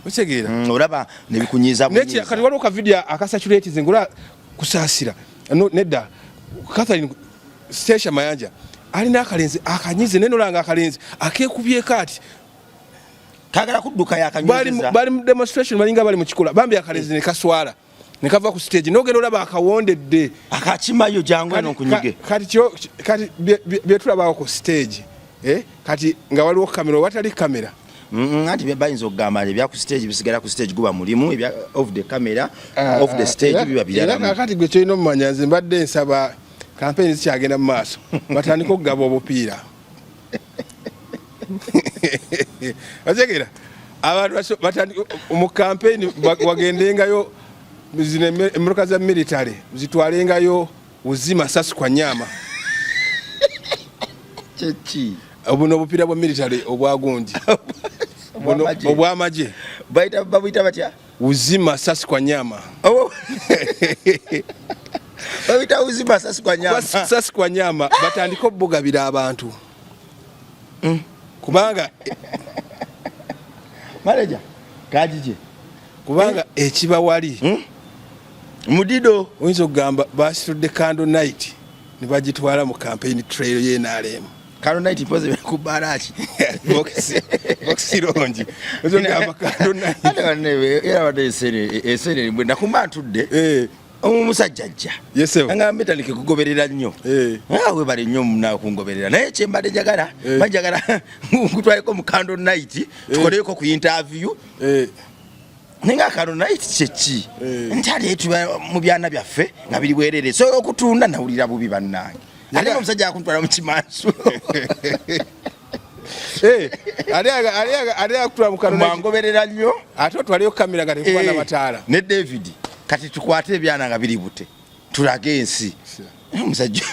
Okitegeera? Olaba ne bikunyiiza Naye bunyiiza. Kati waliwo ka video akasaturatinze ng'olaba Kusaasira. No, nedda. Catherine Stecia Mayanja alina akalenzi akanyize, naye nolanga akalenzi akeekubyeko ati. Kagala kudduka yakanywezeza. Bali mu demonstration, balinga bali mu kikola. Bambi akalenzi ne kaswala. Ne kava ku stage, n'ogenda olaba akawondedde. Akakimayo jangu eno nkunyige. Kati kyo, kati bye tulabawo ku stage. Kati nga waliwo kamera oba tali kamera. Anti bayinza okugamba nti ebya ku stage bisigala ku stage, guba mulimu, ebya off the camera, off the stage biba birala. Era kaakati gwe kyolina omumanya, nze mbadde nsaba campaign zikyagenda mu maaso, batandike okugaba obupiira. Otegeera? Abantu batandike mu campaign wagendengayo zino emmotoka za military zitwalengayo uzima sasi kwa nyama. Kyeki? Obuno obupiira bwa military obwagundi. Buno Obw'amagye. obw'amagye. Babuyita batya? Uzima sasi kwa nyama. Oh. Babuyita uzima sasi kwa nyama. Sasi kwa nyama batandike okubugabira abantu. Kubanga Manager kagije Kubanga ekiba wali Mudido oyinza okugamba basitudde candle night ne bagitwala mu campaign trail y'NRM. Candle night mpoze ku baraki. Box longi. Oyinza okugamba candle night. Ate banne era badde esere bwe nakumba ntudde. Omusajja ajja. Yes, sir. Angamba etandike kugoberera nnyo. Ah, webale nnyo muna kungoberera. Naye kye mbadde njagala, njagala nkutwaleko mu candle night, tukoleko ku interview. Naye nga candle night kye ki? Nti ate tuba mu byana byaffe nga biri bwerere. So okutunda nawulira bubi bannange. Ate omusajja akuntwala mu kimansu. Ali akutwala mu candle night. Mwangoberera nnyo. Ate otwaleyo kamera nga tekuba n'amataala. Ne David, kati tukwate ebyana nga biri bute. Tulage ensi. Omusajja.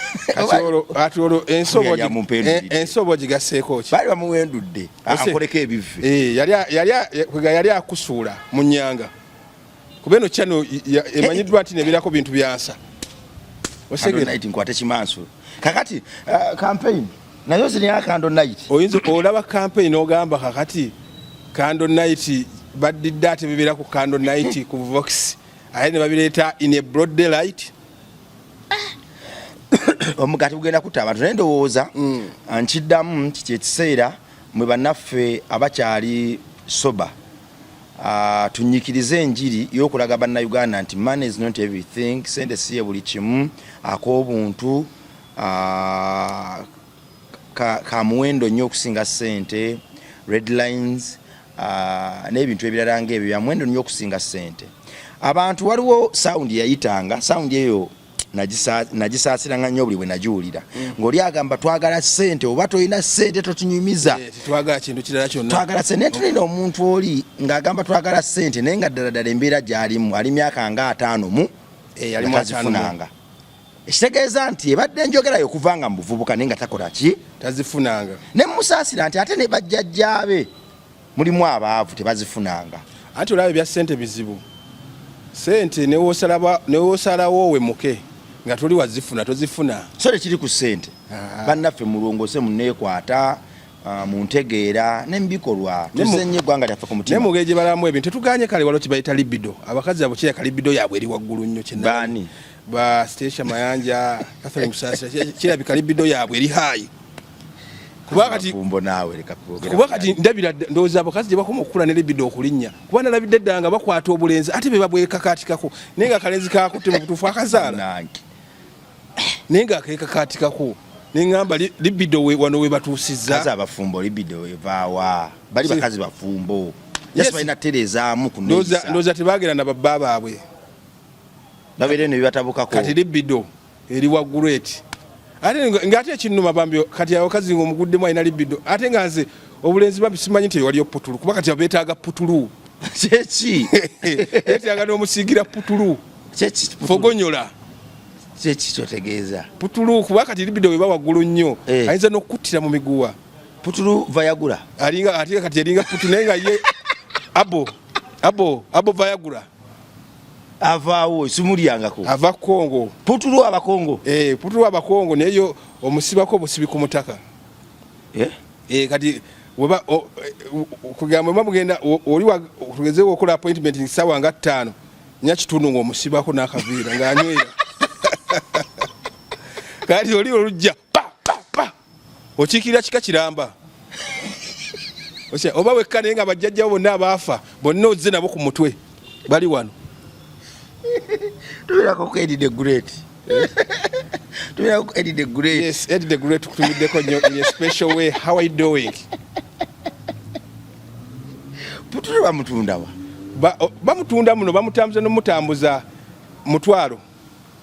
Kati olwo Oyo yamumpendulidde. Ensobo ogigasseeko ki? Baali bamuwendudde. Ankoleko ebive. Yali akusuula mu nnyanga. Kuba eno channel emanyiddwa nti nebeerako bintu byansa. Candle night nkwate kimansu. Kakati campaign nayo zirina candle night. Oyinza olaba campaign n'ogamba kakati candle night baddidde ate bibeera ku candle night ku Vox. Ate ne babireeta in a broad daylight. Omugaati gugenda kutta abantu. Naye ndowooza, nkiddamu nti kye kiseera mwe bannaffe abakyali sober, tunyikirize enjiri y'okulaga bannayuganda nti money is not everything, sente si ye buli kimu, ak'obuntu, ka muwendo nnyo okusinga ssente, red lines, n'ebintu ebirala ng'ebyo bya muwendo nnyo okusinga ssente. Abantu waliwo sound yayitanga, sound eyo nagisaasiranga nnyo buli bwe nagiwulira. Ng'oli agamba twagala ssente, oba tolina ssente totunyumiza. Twagala kintu kirala kyonna. Twagala ssente. Naye tulina omuntu oli ng'agamba twagala ssente, naye nga ddala ddala embeera gy'alimu, ali myaka nga 50 mu, Ali mu 50 mu. tazifunanga. Ekitegeeza nti ebadde enjogerayo okuva nga mu buvubuka naye nga takola ki? Tazifunanga. Ne musaasira nti ate ne bajjajjaabe mulimu abaavu tebazifunanga. Anti olaba ebya ssente bizibu. Ssente ne w'osalawo owemuke nga toli wazifuna, tozifuna. So tekiri ku ssente. Bannaffe mulongose, munneekwata, mu ntegeera ne mu bikolwa. Tuzze nnyo eggwanga lyaffe ku mutima. Ne mu ngeri gye balamu ebintu tetuganye, kale waliwo kye bayita libido. Abakazi abo kirabika libido yaabwe eri waggulu nnyo kye Baani? Ba Stecia Mayanja, Catherine Kusasira, kirabika libido yaabwe eri high. Kuba kati Mafumbo naawe leka kwogera. Kuba kati ndabira ndowooza abakazi gye bakoma okukula ne libido okulinnya. Kuba nalabidde ddala nga bakwata obulenzi ate be babwekakaatikako. Naye nga akalenzi kakutte mu butuufu akazaala. Nange. Naye nga akeekakaatikako. Ne ŋŋamba libido wano we batuusizza. Kazi abafumbo libido evaawa. Bali bakazi bafumbo. Yes. Just balina tereezaamu ku nneeyisa. Ndowooza tebaagera na babba baabwe. Babeere ne bibatabukako. Kati libido eri waggulu eti. Ate ng'ate ekinnuma bambi, kati abakazi ng'omuguddemu alina libido. Ate nga nze obulenzi bambi simanyi nti waliyo putulu, kuba kati abeetaaga putulu. Kyeki? Yeetaaga n'omusiigira putulu. Kyeki? Fogonyola. Kyeki kyotegeeza? Putulu, kuba kati libido bw'eba waggulu nnyo, ayinza n'okukuttira mu miguwa. Putulu Viagra. Alinga, ate kati eringa putulu, naye nga ye abo Viagra. Avaawo, simulyangako. Ava Kongo. Putulu Abakongo. Putulu Abakongo, naye yo omusibako obusibi ku mutaka. Kati weba, kugamba oba mugenda, oli wa, tugeze okola appointment ssaawa nga 5, nnya kitundu ng'omusibako n'akaviira ng'anywera. Kati oli olujja, pa, pa, pa. Okiikirira kika kiramba. Osha, oba wekka naye nga bajjajjabo bonna abaafa, bonna ozze nabo ku mutwe. Bali wano. Tubeerako ku Eddie the Great. Tubeerako ku Eddie the Great. Yes, Eddie the Great tukutumiddeko nnyo in a special way. How are you doing? Putulu bamutunda wa? Bamutunda muno, bamutambuza n'omutambuza mutwalo.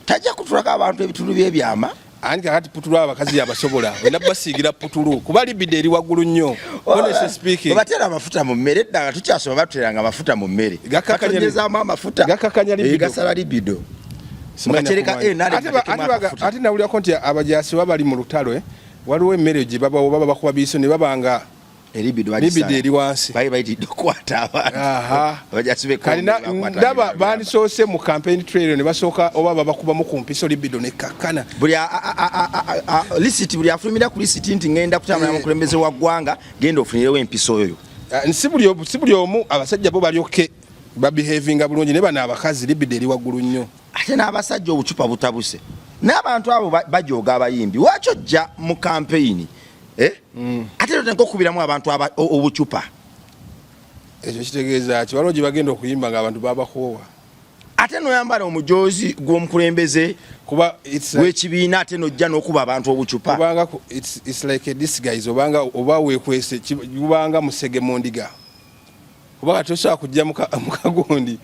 Tajja kutulako abantu ebitundu by'ebyama. Anti kakati putulu abakazi yabasobola. Olina basiigira putulu. Kuba libido eri waggulu nnyo. Honestly speaking. Bateera amafuta mu mmere, edda nga tukyasoma batuteeranga amafuta mu mmere. Batonyezaamu amafuta. Gakakanya libido. Gasala libido. Simanyi Mukacereka, nakumanya. nale mukatekemu amafuta. Ate nawulirako nti abajaasi baba bali mu lutalo, waliwo emmere gye babawo, baba bakuba biiso ne baba nga Libido libido bagisala. eri wansi. Bali bayitidde okukwata abantu. Abajaasi b'e Kati Congo bakwata ndaba abantu. bandisoose mu campaign trail ne basooka oba babakubamu ku mpiso libido ne kakkana. Buli lisiti, buli afulumira ku lisiti nti ngenda kutambula mukulembeze wa ggwanga, genda ofunirewo empiso oyo. Ah, si buli omu abasajja bo balyoke babehavinga bulungi naye bano abakazi libido eri waggulu nnyo. Ate n'abasajja obucupa butabuse n'abantu abo bajooga abayimbi lwaki ojja mu kampeyini eh? Ate totandika okukubiramu abantu obucupa. Ekyo kitegeeza ki? Waliwo gye bagenda okuyimba ng'abantu babakoowa. Ate noyambala omujoozi gw'omukulembeze kuba w'ekibiina ate nojja n'okuba abantu obucupa. Kubanga it's like a disguise obanga oba weekwese gubanga musege mu ndiga. Kuba kati tosobola kujja mukagundi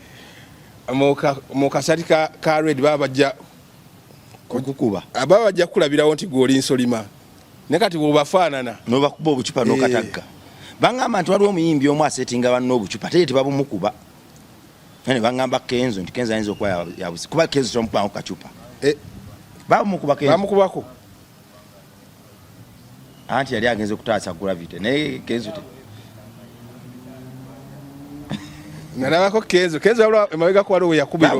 mu kasati ka red baba bajja okukuba. Baba bajja kukulabirawo nti gwe oli nsolima. Naye kati bw'obafaanana n'obakuba obucupa n'okatagga. Bangamba nti waliwo omuyimbi omu asetinga banne obucupa ate ye tebabumukuba. Naye bangamba Kenzo nti Kenzo ayinza okuba yabusi kuba Kenzo tomukubanko kacupa. Bamukuba Kenzo. Bamukubako. Anti yali agenze okutaasa Gravity naye Kenzo te. Nalabako Kenzo. Kenzo waliwo emabegako waliwo we yakubira.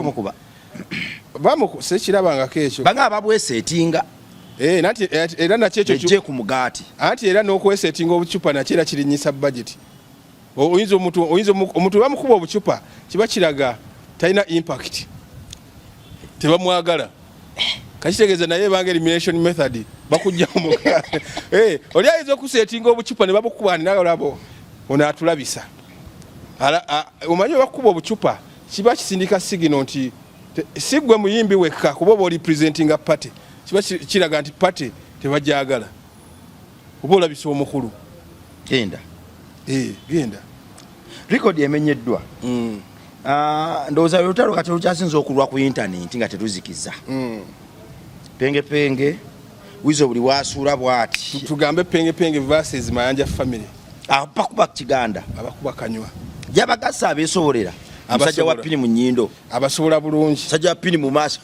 Bamukuba. Sekirabangako ekyo. Bangamba babwesetinga. Nanti, era nakyo ekyo Ejje ku mugaati. Anti era n'okwesetinga obucupa nakyo era kirinnyisa budget. Oyinza omuntu, oyinza omuntu bamukuba obucupa kiba kiraga talina impact. Tebamwagala. Kakitegeeza naye ebanga elimination method bakujja mu oli ayinza okusetinga obucupa ne babukuba nalabo ono atulabisa. Omanyi bakuba obucupa kiba kisindika signal nti si gwe muyimbi wekka kuba oba oli presentinga party kiba kiraga nti party tebajagala oba olabisa omukulu. Genda. Genda. Record emenyeddwa. Ndowooza lutalo kati olukyasinze okulwa ku internet nga tetuzikiza. Penge Penge Wizo buli wasuula bw'ati. Tugambe Penge Penge versus Mayanja family. Abakuba Kiganda. Abakuba kanywa. Yabagasa abeesobolera. Musajja wa pini mu nnyindo. Abasobola bulungi. Musajja wa pini mu maaso.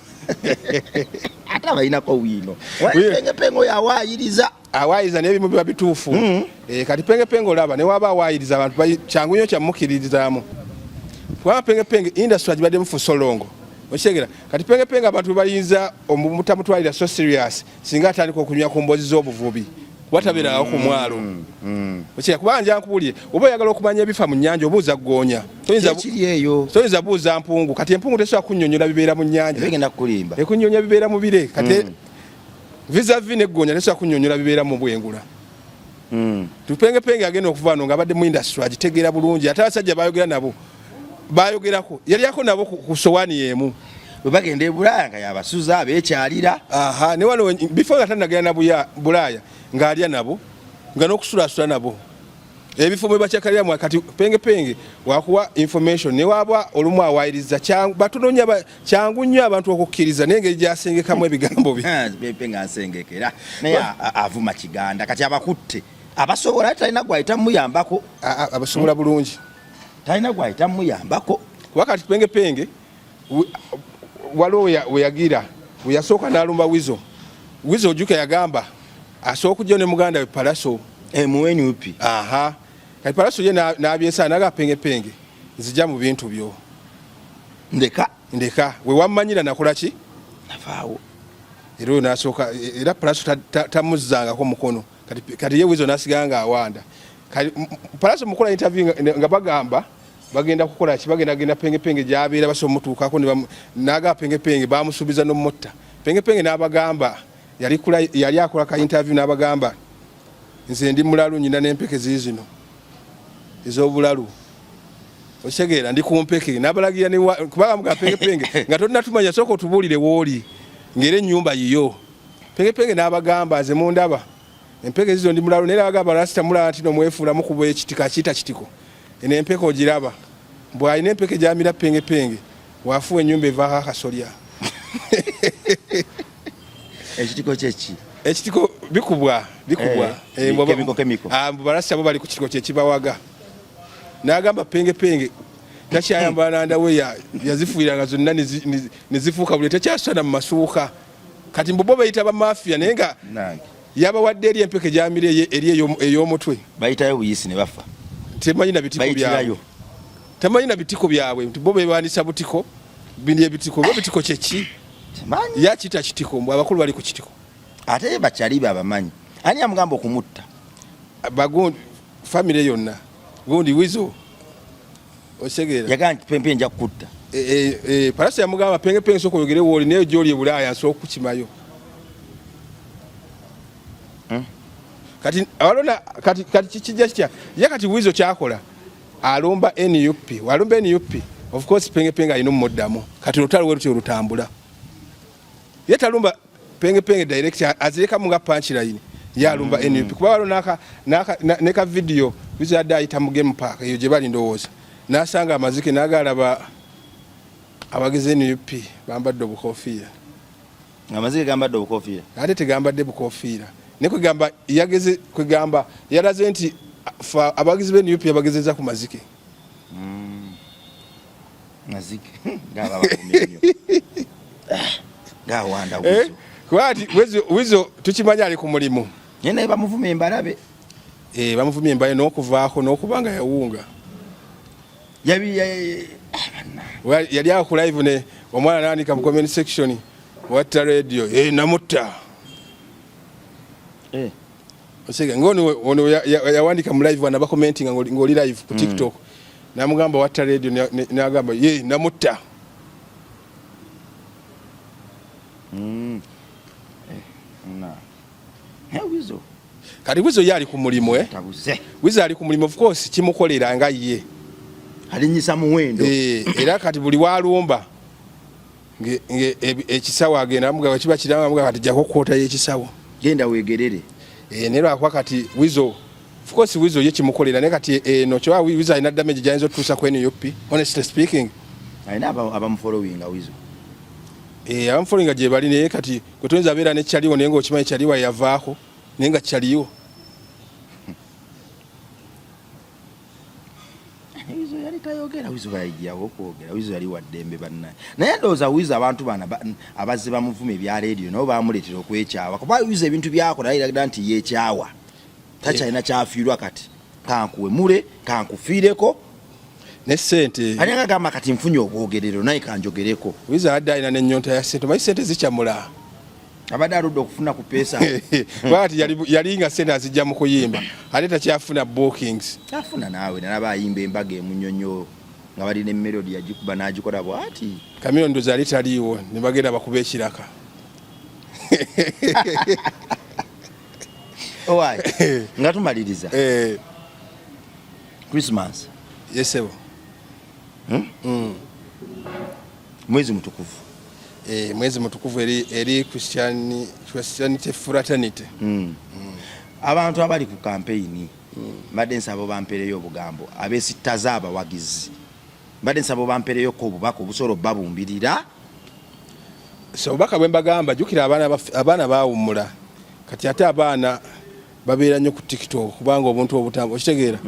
Ate abalinako wiino. Penge Penge oyo awaayiriza. Awaayiriza naye ebimu biba bituufu. Kati Penge Penge olaba ne waba awaayiriza abantu kyangu nnyo kyamukkiririzaamu. Kubanga Penge Penge industry agibaddemu for so long. Okitegera? Kati Penge Penge abantu bayinza omutamutwalira so serious singa atandika okunywa ku mboozi z'obuvubi. Kuba tabeerawo ku mwalo. Okitegera? Kubanga nja nkubuulire, oba oyagala okumanya ebifa mu nnyanja obuuza ggoonya. Ekiri eyo. Toyinza buuza mpungu. Kati empungu tesobola kunnyonnyola bibeera mu nnyanja. Egenda kukulimba. Ekunnyonnyola bibeera mu bire. Kati vis-a-vis n'eggoonya tesobola kunnyonnyola bibeera mu bwengula. Tupenge Penge agenda okuva wano ng'abadde mu industry agitegeera bulungi ate abasajja bayogera nabo bayogerako yalyako nabo ku sowaani y'emu. Bwe bagenda e Bulaaya nga yabasuza abeekyalira. Aha, ne wano before nga tannagenda na Bulaaya ng'alya nabo nga n'okusulasula nabo. Ebifo mwe bakyakaliramu kati Penge Penge wakuwa information ne waba olumu awaayiriza batono nnyo kyangu nnyo abantu okukkiriza naye engeri gy'asengekamu ebigambo bye. Penge Penge asengekera naye avuma Kiganda kati abakutte abasobola talina gw'ayita muyambako. Abasobola bulungi. Talina gw'ayita muyambako. Kuba kati Penge Penge waliwo we yagira we yasooka n'alumba Wizo. Wizo ojjuka yagamba asooka okujja ne muganda we Palaso. Mu NUP. Aha. Kati Palaso ye n'abyesana n'agamba Penge Penge nzija mu bintu byo. Ndeka. Ndeka. We wammanyira nakola ki? Navaawo. Era oyo n'asooka, era Palaso tamuzzangako mukono. Kati ye Wizo n'asigala ng'awanda. Kati Palaso mukola interview nga bagamba bagenda kukola ki? Bagenda genda Penge Penge gy'abeera basobola omutuukako ne n'agamba Penge Penge bamusuubiza n'omutta. Penge Penge n'abagamba yali akola ka interview n'abagamba nze ndi mulalu nyina n'empeke ziizino ez'obulalu. Okitegeera ndi ku mpeke n'abalagira ne kubanga mugamba Penge Penge nga tonnatumanya sooka otubuulire w'oli ng'era ennyumba yiyo. Penge Penge n'abagamba nze mundaba empeke zizo ndi mulalu naye n'abagamba rasita mulala nti no mwefuula mukuba ekitiko akiyita kitiko. Eno empeke ogiraba mbw alina empeke gy'amira Penge Penge wafuwa ennyumba evaako akasolya. Ekitiko kye ki? Ekitiko bikubwa, bikubwa. Kemiko, kemiko. Mbu barasita bo bali ku kitiko kye kibawaga. N'agamba Penge Penge takyayambala nanda we yazifuuyiranga zonna ne zifuuka buli takyasana mu masuuka. Kati mbu bo beeyita ba mafia naye nga Nange. yabawadde eri empeke gy'amira eri ey'omutwe. Bayitayo buyisi ne bafa. Temanyi na bitiko byabwe. Bayitirayo. Temanyi na bitiko byabwe nti bo beewanisa butiko bino ebitiko bo bitiko kye ki? Temanyi. Yakiyita kitiko mbu abakulu bali ku kitiko. Ate bakyali be abamanyi. Ani yamugamba okumutta? Bagundi famire yonna. Gundi Wizo okitegeera yagamba nti Pempe nja kukutta. Pallaso yamugamba Penge Penge sooka oyogere wooli naye gyoli e Bulaaya nsobola okukukimayo. Kati awalona kati kijja kitya ye kati Wizo kyakola alumba NUP, walumba NUP of course Penge Penge alina omuddamu. Kati olutalo we lutyo lutambula, ye talumba Penge Penge direct, azirekamu nga punchline, ye alumba NUP kuba waliwo ne ka video Wizo yadde ayita mu game park eyo gye bali ndowooza n'asanga amazike n'agalaba abagize NUP bambadde obukofiira. Amazike gambadde obukofiira? Ate tegambadde bukofiira, naye kwegamba yageze kwegamba yalaze nti abagizi be NUP yabagezeza ku mazike. Mazike ng'ababavumye ng'awanda Wizo. Kuba ati Wizo tukimanyi ali ku mulimu. Naye bamuvuma embalabe. Bamuvumye embalabe n'okuvaako n'okuba nga yawunga. Yali awo ku live ne omwana n'andika mu comment section watta radio namutta. Osega ngono ono yawandika mu live wana bakomentinga ngoli live ku TikTok. Namugamba watta radio n'agamba ye namutta. Na. Wizo. Kati Wizo ye ali ku mulimu Tabuze. Wizo ali ku mulimu, of course kimukolera nga ye. Alinyisa muwendo. Era kati buli walumba ekisawo agenda amugamba kiba kiramba amugamba kati jako kwota y'ekisawo. Genda wegerere. Naye lwakuba kati Wizo of course Wizo ye kimukolera naye kati eno kyoba Wizo alina damage gy'ayinza otutuusa ku NUP, honestly speaking. Alina abamufollowinga Wizo. Abamufollowinga gye bali naye kati gwe toyinza abeera ne kyaliwo naye ng'okimanyi kyaliwo yavaako naye nga kyaliwo. Wizo yali tayogera, Wizo bayigirawo okwogera, Wizo yali wa ddembe bannaye. Naye ndowooza Wizo abantu bano abazze bamuvuma ebya leediyo nabo bamuleetera okwekyawa kuba Wizo ebintu byakola yaliragira nti yeekyawa takyalina kyafiirwa kati kankuwemule kankufiireko ne ssente. Ani agamba kati nfunye obwogerero naye kanjogereko. Wizo abadde alina n'ennyonta ya ssente, omanyi ssente zikyamula. Abadde aludde okufuna ku peesa. Bwati yali nga ssente azijja mu kuyimba ate takyafuna bookings. Afuna naawe nalaba ayimba embaga emunyonyo nga balina emelodi yagikuba n'agikola bwati. Kamiliyoni ndowooza yali taliiwo ne bagenda bakuba ekiraka. Owaaye nga tumaliriza. Christmas. Yesebo. Mwezi mutukuvu. Mwezi mutukuvu eri Christianity fraternity. Abantu abali ku campaign mbadde nsaba bampereyo obugambo abesittaza abawagizi mbadde nsaba bampereyo ko obubaka obusobola obbabumbirira. So obubaka bwe mbagamba, jjukira abaana baawummula kati ate abaana babeera nnyo ku TikTok kubanga obuntu obutambula okitegeera.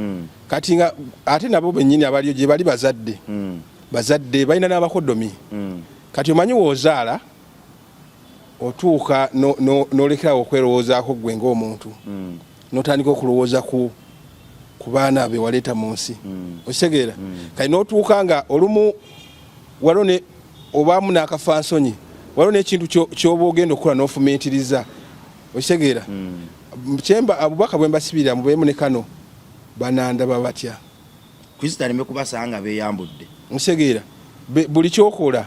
Kati nga ate nabo bennyini abaliyo gye bali bazadde. Bazadde balina n'abakodomi. Kati omanyi w'ozaala otuuka n'olekerawo okwerowoozaako ggwe ng'omuntu. N'otandika okulowooza ku baana be waleeta mu nsi. Okitegeera? Kati n'otuuka nga olumu waliwo ne obaamu n'akafansonyi, waliwo n'ekintu ky'oba ogenda okukola n'ofumiitiriza. Okitegeera? Kyemba abubaka bwe mbasibirira mubeemu ne kano banandaba batya. Kristo aleme kubasanga beeyambudde. Okitegeera? Buli ky'okola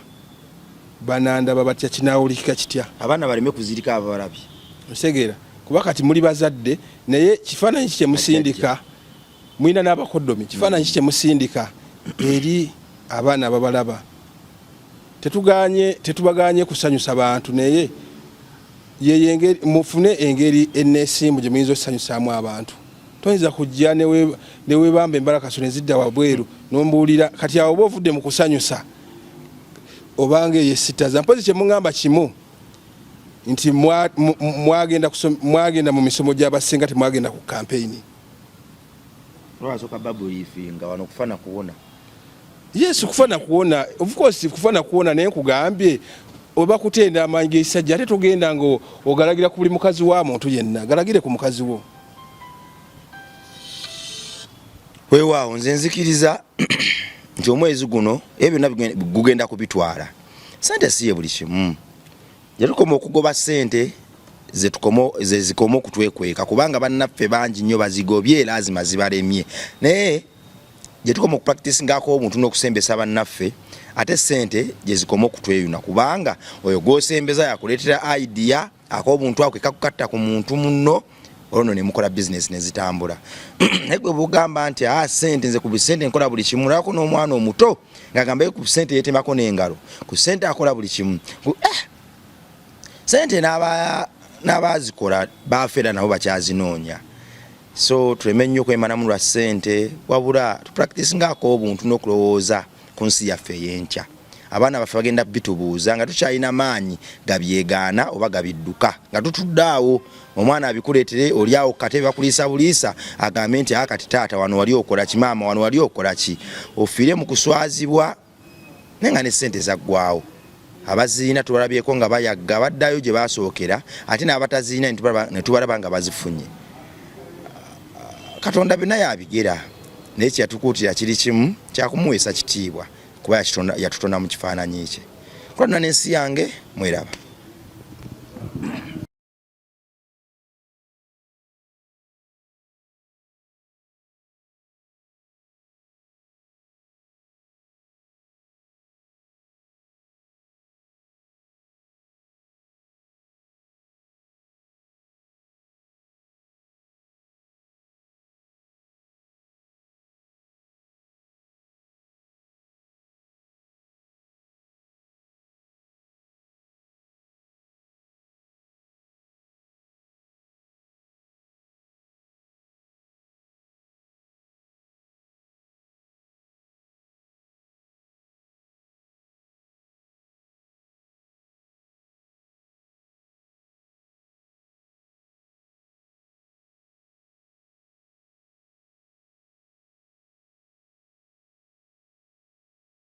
banandaba batya kinaawulikika kitya. Abaana baleme kuzirika ababalabye. Okitegeera? Kuba kati muli bazadde naye kifaananyi ki kye musindika, mulina n'abakodomi, kifaananyi ki kye musindika eri abaana ababalaba. Tetubaganye kusanyusa bantu naye yeye mufune engeri enneesimbu gye muyinza okusanyusaamu abantu. Toyinza kujja ne weebamba embalakaso ne zidda wabweru n'ombuulira kati awo oba ovudde mu kusanyusa obanga eyo esittaza. Mpozi kye muŋŋamba kimu nti mwagenda mu misomo gy'abasinga temwagenda ku kampeyini. Lwasooka babuliifinga wano kufa na kuwona. Yes, kufa na kuwona, of course kufa na kuwona, naye nkugambye oba kutenda amaanyi g'ekisajja ate togenda nga ogalagira ku buli mukazi wa muntu yenna, galagire ku mukazi wo. Weewaawo nze nzikiriza nti omwezi guno ebyo byonna gugenda kubitwala. Ssente si ye buli kimu. Gye tukoma okugoba ssente ze zikoma okutwekweka kubanga bannaffe bangi nnyo bazigobye lazima zibalemye. Naye Gye tukoma okupracticingako obuntu n'okusembesa bannaffe, ate ssente gye zikoma okutweyuna, kubanga oyo gw'osembeza yakuleetera idea ak'obuntu ako ekakukatta ku muntu munno, olwo nno ne mukola bizinesi ne zitambula. Naye gwe bugamba nti a ah, ssente, nze ku bisente nkola buli kimu, olabako n'omwana omuto ng'agamba ku ssente yeetemako n'engalo, ku ssente akola buli kimu. Eh, ssente n'abaazikola baafeera nabo bakyazinoonya. So tuleme nnyo okwemanamu lwa ssente, wabula tupractice ngaako obuntu n'okulowooza ku nsi yaffe ey'enkya. Abaana baffe bagenda bitubuuza nga tukyalina maanyi gabyegaana oba gabidduka, nga tutudde awo omwana abikuleetere oli awo kate bakuliisa buliisa, agambe nti akati taata wano wali okola ki, maama wano wali okola ki, ofiire mu kuswazibwa. Naye nga ne ssente zaggwawo, abazirina tubalabyeko nga bayagga baddayo gye basookera, ate n'abatazirina ne tubalaba nga bazifunye. Katonda byonna yabigera, naye kyeyatukuutira kiri kimu kyakumuweesa kitiibwa, kuba yatutonda mu kifaananyi kye. Kulatuna n'ensi yange mweraba.